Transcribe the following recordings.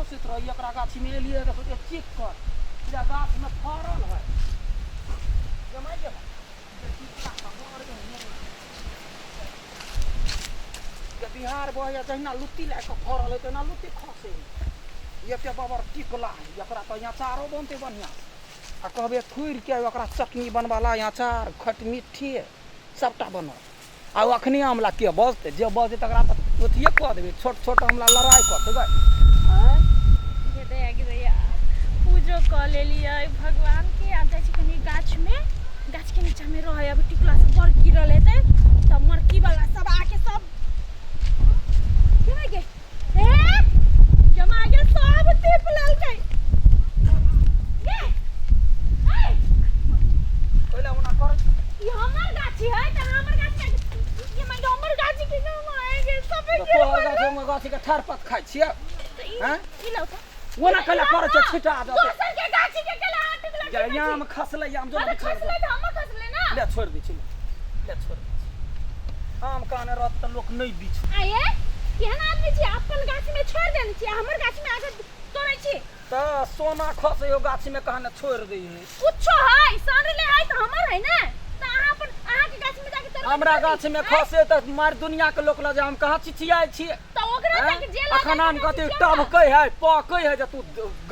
खसैत रहै एकरा गाछीमे एलियै तऽ सोचलियै चेक कर पूरा गाछमे फड़ल है जमाइ के जे बिहार बहैया जहिना लुत्ती लए कऽ फड़ल है तहिना लुत्ती खसै है एते बबर टिकला है एकरा तऽ अचारो बनतै बढ़िआँ आ कहबै थुरिके ओकरा चटनी बनबऽ ला अचार खटमिट्ठी सभटा बनत आ ओ अखनी आमला के बजतै जे बजतै तकरा तऽ अथिए कऽ देबै छोट छोट आमला लड़ाइ करतै गै आँय गे दैया गे दैया पूजो कऽ लेलियै भगवानके आब जाइ छी कनि गाछमे गाछके नीचाँमे रहै अभी टिकुला सब बड़ गिरल हेतै तऽ मरकीवला सब आके सब के भए गे हे जमा गे सब टिप लेलकै गे ऐ ओहि ओना कर ई हमर गाछी है तऽ हमर गाछी ये मैं हमर गाछी के नाम आए गे सबे तोहर गाछ हम गाछी के ठार पात खाइ छियै तऽ ई हैं? ई लौ तऽ ओना कैला करै छै छिटा देतै दोसर के गाछी के केला टिकला जे आम खसलै आम जो अरे खसलै तऽ हमर खसलै ना ले छोड़ि दै छी ले छोड़ि दै छी आम काने रहत तऽ लोक नहि बिछ आये केहन आदमी छी अपन गाछी में छोड़ देने छी आ हमर गाछी में आके तोड़ै छी तऽ सोना खसै हो गाछी में कहने छोड़ि दै है कुछो है सड़ले है तऽ हमर है ना तऽ अहाँ अपन अहाँ के गाछी में जाके तोड़बै हमरा गाछी में खसे तऽ मार दुनिया के लोक लऽ जे हम कहाँ चिचियाइ छियै तऽ ओकरा जाके जेल अखन आम कथी टभकै है पकै है जे तू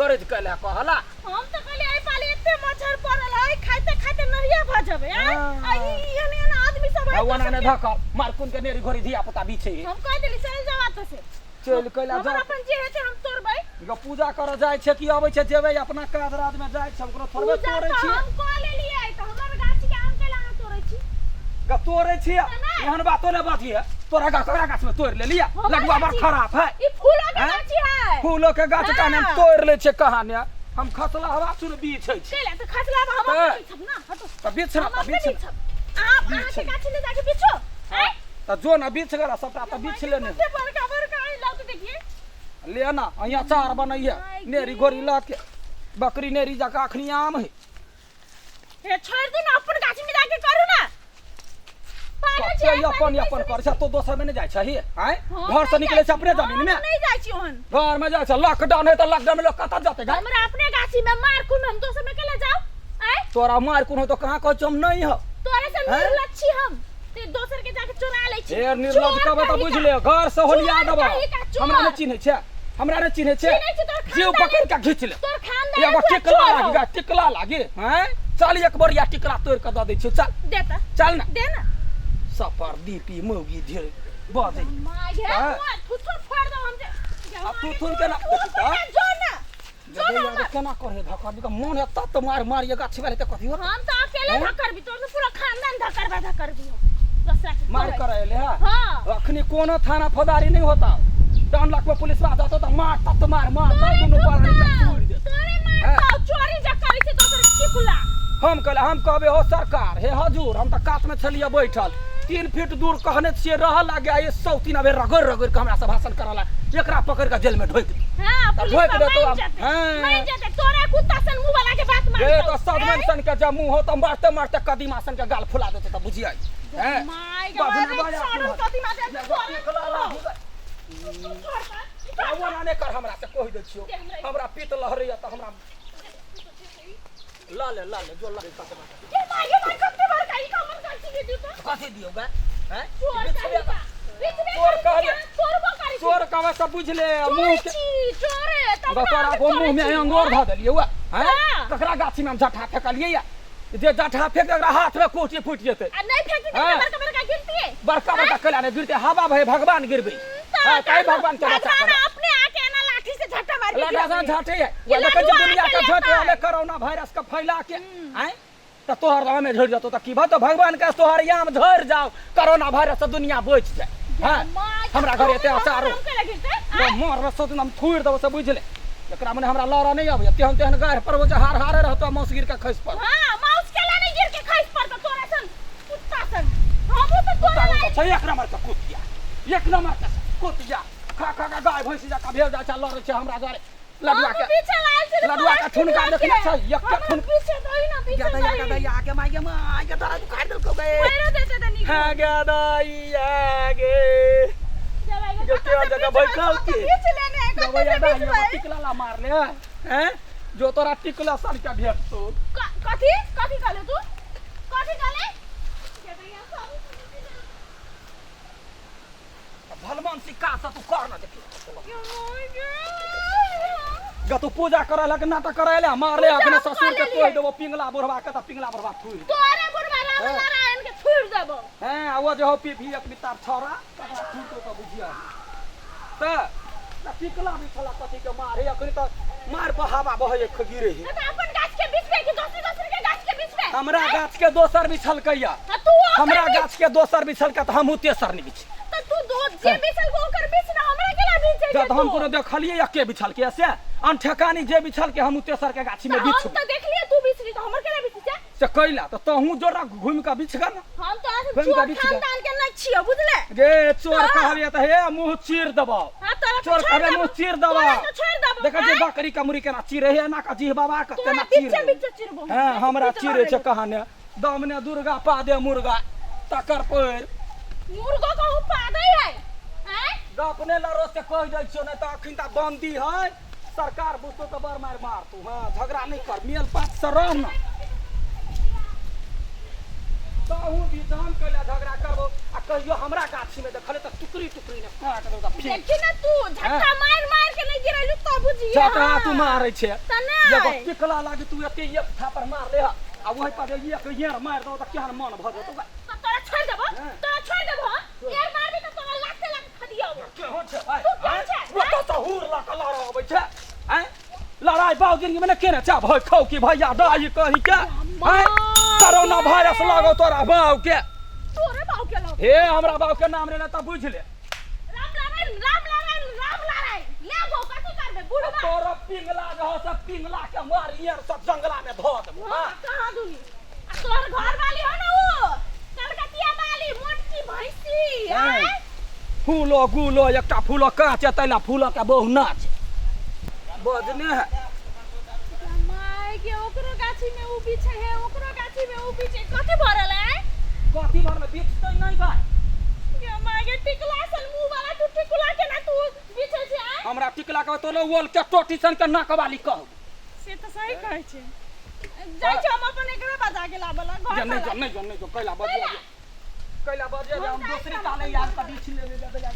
गरज कैला कहला हम तऽ कहलियै एहि पाली एते मच्छर पड़ल है खाइते खाइते नरिया भऽ जेबै आँय? हाँ। आ ई एहन एहन आदमी सब है ओना दोसर ने के। धक मारकुन के नेरी घोरी धिया पुता बीछे हम कहि देली चलि जाउ एतऽ से चलि कैला हमर जा अपन जे हेतै हम तोड़बै ग पूजा करऽ जाइ छै कि अबै छै जेबै अपना काज राज में जाइ छै ओकरो थोड़बे पूजा तोड़ै तऽ छियै हम कऽ लेलियै तऽ हमर गाछी के आम कैला अहाँ तोड़ै छी ग तोड़ै छियै नहि। एहन बातो ने बाजिए तोरा गाछ तोरा गाछ में तोड़ लेलियै हमर लडुआ बड़ गाछी। खराब है ई फूलो के हैं? गाछी है फूलो के गाछ हाँ। कहने हम तोड़ लै छियै कहाने हम खसला हवा सुन बीछै छी कैला तऽ खसला हम तऽ- अपने बिछब ना हटो तऽ बीछ ना हम तऽ अपने बीछ बिछब अहाँ बीछै। अहाँके गाछी ले जाके बिछो आँय? तऽ जो ना बीछ गेला सबटा तऽ बीछ लेने कते बड़का बड़का है लाउ तऽ देखिए ले ना अहाँ अचार बनैहे नेरी गोरी लऽ के बकरी नेरी जकाँ अखनी आम है हे छोड़ दू ना अपन गाछी में जाके करू ना पागल कते छी अहाँ, अपन पागल अपन कैसे करै छै तो दोसर में नहि जाइ छही आँय हम घर से नहि निकलै जाइ छै अपने छी, जमीन में हम नहीं जाइ छी ओहन घर में जाइ छै लॉकडाउन है तऽ लॉकडाउन में लोग कतऽ जेतै गाय हमरा अपने गाछी में मार कुन हम दोसर में केला जाओ आय तोरा मार कोनो तो कहाँ कहै छौ हम नहि हो तोरे से हैं? निर्लज छी हम ते दोसर के जाके चोरा लै छी ए निर्लज चोर कहबै तऽ कही बुझि का। ले घर से होलिया चोर देबऽ कही का, चोर। हमरा नहि चिन्है छै हमरा नहि चिन्है छै चिन्है छी तोर जीव खानदानी। पकड़ि कऽ घीच ले तोर खानदान एगो पूरा टिकला चोर लागी हौ। गा टिकला लागी हैं चल एक बोरिया टिकला तोड़ कऽ दऽ दै छियौ चल दे त चल ना दे ना सफर दीपी मौगी ढेर बजै माय गे हाँ। मुँह थुथुन फोड़ दो हम जे आ थुथुन केना देखी तऽ। जो ना जो ना जब हमर। केना करे धक्का का मन है तब तो मार मार ये गाछी वाले तो कथी हो हम तो अकेले हैं? धक्कर भी तोर तो पूरा खानदान धक्कर बा धक्कर भी हो दोसरा के मार करे। करे ले है हाँ अखनी कोनो थाना फौजदारी नहीं होता डन लाख में पुलिस आ जाता तो मार तब तो मार मार तब तोरे दुनू पर ठुकताउ, तोड़ दे तोरे हैं? मारताउ चोरी जा करै छै दोसर टिकुला हम कहले हम कहबे हो सरकार हे हजूर हम तऽ कात में छलिए बैठल 3 फीट दूर कहने छियै रह लागे ये सौ तीन अबे रगड़ रगड़ के हमरा से भाषण करला एकरा पकड़ के जेल में ढोक दी हाँ तऽ पुलिस ढोक सब देतौ मान आब। जेतै हाँ। मान जेतै तोरे कुत्ता सन मुंह वाला के बात ए मानतौ तऽ सजमनि सन के जब मुंह हो तऽ मारते मारते कदीमा सन के गाल फुला देतौ तऽ बुझियै हैं my बाबू गॉड ने बाजा सड़ल फुला। कदीमा दे तोरे टिकला लागी तू छोड़ आ ओना नहि कर हमरा से कहि दै छियौ दे हमरा। हमरा पित्त लहरैया तऽ हमरा ल ले ल ले जो ल ले कते बात ये my ये my कते बार काई कमर काची के दियो तो कथी दियौ गे हैं चोर बिछबे कही का बिचबे चोर करी कहले। चोरबो करी चोर कहबै सब बुझि ले मुँह के छी चोरे तब ग तोरा को मुँह में अंगोर धऽ देलियै हुआ हैं हाँ। ककरा गाछी में हम जठा फेकलियै या जे जठा फेक ओकरा हाथ में कोटी फूटि जेतै आ नहीं फेंकी तो हाँ। बड़का बड़का गिरती है बड़का बड़का कैला नहि गिरतै हवा भए भगवान गिरबै हाँ, काहे भगवान के बचा भगवान कर अपने आके एना लाठी से झट्टा मार के लाठा से गिराबै। झाटे है ये वो देखै लडुआ छै दुनिया के अकेले झट रहले पाय। कोरोना वायरस के फैला के आँय तऽ तोहर आमे झड़ि जेतौ तऽ की भऽ भगवान के तोहर आम झड़ि जाओ कोरोना वायरस से दुनिया बचि जाए हाँ माय हमरा घर एते अचारो हम केला गिरते तो मर रसो हम थूरि देबो से बुझि ले एकरा मने हमरा लड़ा नहि अबैया तेहन तेहन गाढ़ पर जे हार हारे रहतो मौस गिर के खसि पड़ हां माउस केला नहीं गिर के खसि पड़तो तोरा सन कुत्ता सन हमहूँ तऽ तोरा लायक छै एक नंबर के कुतिया एक नंबर के कुतिया खा खा के गाय भैंसी जकाँ भेल जाइ छै लड़ै छै हमरा दुआरे लडुआ के हमहूँ पीछे लायल छली लडुआ के ठुनका देखने छै एक के हमहूँ ठुन पीछे दही ना पीछे गे दैया गे दही दैया गे माय गे माय गे तोरा दुखार देलकौ गे पैरो देते तऽ नीक हाँ गे दैया गे जब आइ गे केहन जगह बैठल छी पीछे लेने कते से बिछबै? टिकला ला मार ले हैं जो तोरा टिकला सन के भेटतो। कथी कथी कहले तू? कथी कहले? भलमान सिक्का से तू कर ना देखी गा। तू पूजा करे लग नाटक करे ले मार ले अपने ससुर के तोड़ देबो पिंगला बुढ़वा के त पिंगला बुढ़वा थुई तोरे बुढ़वा राम नारायण के थुड़ देबो। हैं आ वो जो हो पी एक बितार छोरा तकरा थुड़ दो त बुझिया त टिकला बिछला कथी के मारे अखनी त मार बहावा बहे गिरे है। त अपन गाछ के बीच में कि दोसर दोसर के गाछ के बीच में? हमरा गाछ के दोसर बिछलकैया। तू हमरा गाछ के दोसर बिछलका त हमहू तेसर नहीं बिछ। त तू दो जे बिछल को ओकर बीच ना हमरा केला बीच जब हम कोनो देखलिए या के बिछल के से अनठेकानी जे बिछल के हमहू तेसर के गाछी में बिछ। हम त देखलिए तू बिछली त हमर केला बिछ जा से कैला त तहू जोरा घुमि के बिछ ग ना। हम तो चोर खानदान के नहीं छियो बुझले। गे चोर कहबे त हे मुंह चीर देबौ। हां तोरा चोर कहबे मुंह चीर देबौ। तोरा छोड़ देबौ। देखै छी बकरी कमरी केना चीरे हे ना का जीह बाबा के तेना चीर। बीचे बीचे चीरबो। हां हमरा चीरे छै कहाने दमने दुर्गा पादे मुर्गा तकर पैर मुर्गो कहू पादे है हैं अपने लरो से कह दै छियो नहीं त अखन त बंदी है सरकार बुझतो त बड़ मार मार तू। हां झगड़ा नहीं कर मेल पात से रह ना ताहू भी जान कैला झगड़ा करबो आ कहियो हमरा गाछी में देखले त टुकड़ी टुकड़ी ने काट दो त फेंक। देखी ना तू झटका मार मार के नहीं गिरैलू त बुझिए। झटका तू मारै छे त नै एगो टिकला लागी तू एते एक थापर मार ले आ वही पर एक येर मार दो त केहन मन भ जेतो। त तोरा छोड़ देबो, तोरा छोड़ देबो। येर मारबी त तोरा लाते लाते खदियो। केहन छे भाई? तू केहन छे? ओ त हुर ल के लड़ अबै छे हैं लड़ाई बाउ जिंदगी में केने चा भय खौ की भैया डाई कहि के हैं कोरोना वायरस लागो तोरा बाउ के। तोरे बाउ के लागो? हे हमरा बाउ के नाम लेने त बुझ ले। राम नारायण राम नारायण राम नारायण ले बौ कथी करबे बुढ़वा? तोरा पिंगला जो सब पिंगला के मार यार सब जंगला में धो देबो। हां कहां दुनी आ तोहर घर वाली हो ना उ कलकतिया वाली मोटकी भैंसी। हैं फूलो गुलो एकटा फूलो काच तैला फूलो के बहु नाच बजने है। My के ओकरो गाछी में उ पीछे है ओकरो गाछी में उ पीछे कथी भरल है? कथी भरल बीच त नहीं भाई। के my के टिकला सन मुंह वाला तू टिकला के ना तू बीचे छे? हमरा टिकला के तोलो ओल के टोटी सन के नाकवाली कहू। से त सही कहै छे। जाइ छी हम अपन एकरा बजा के लाबला घर। नहीं जो नहीं जो नहीं जो कैला बजिया कैला बजिया हम दूसरी ताले यार त बीच ले ले जा।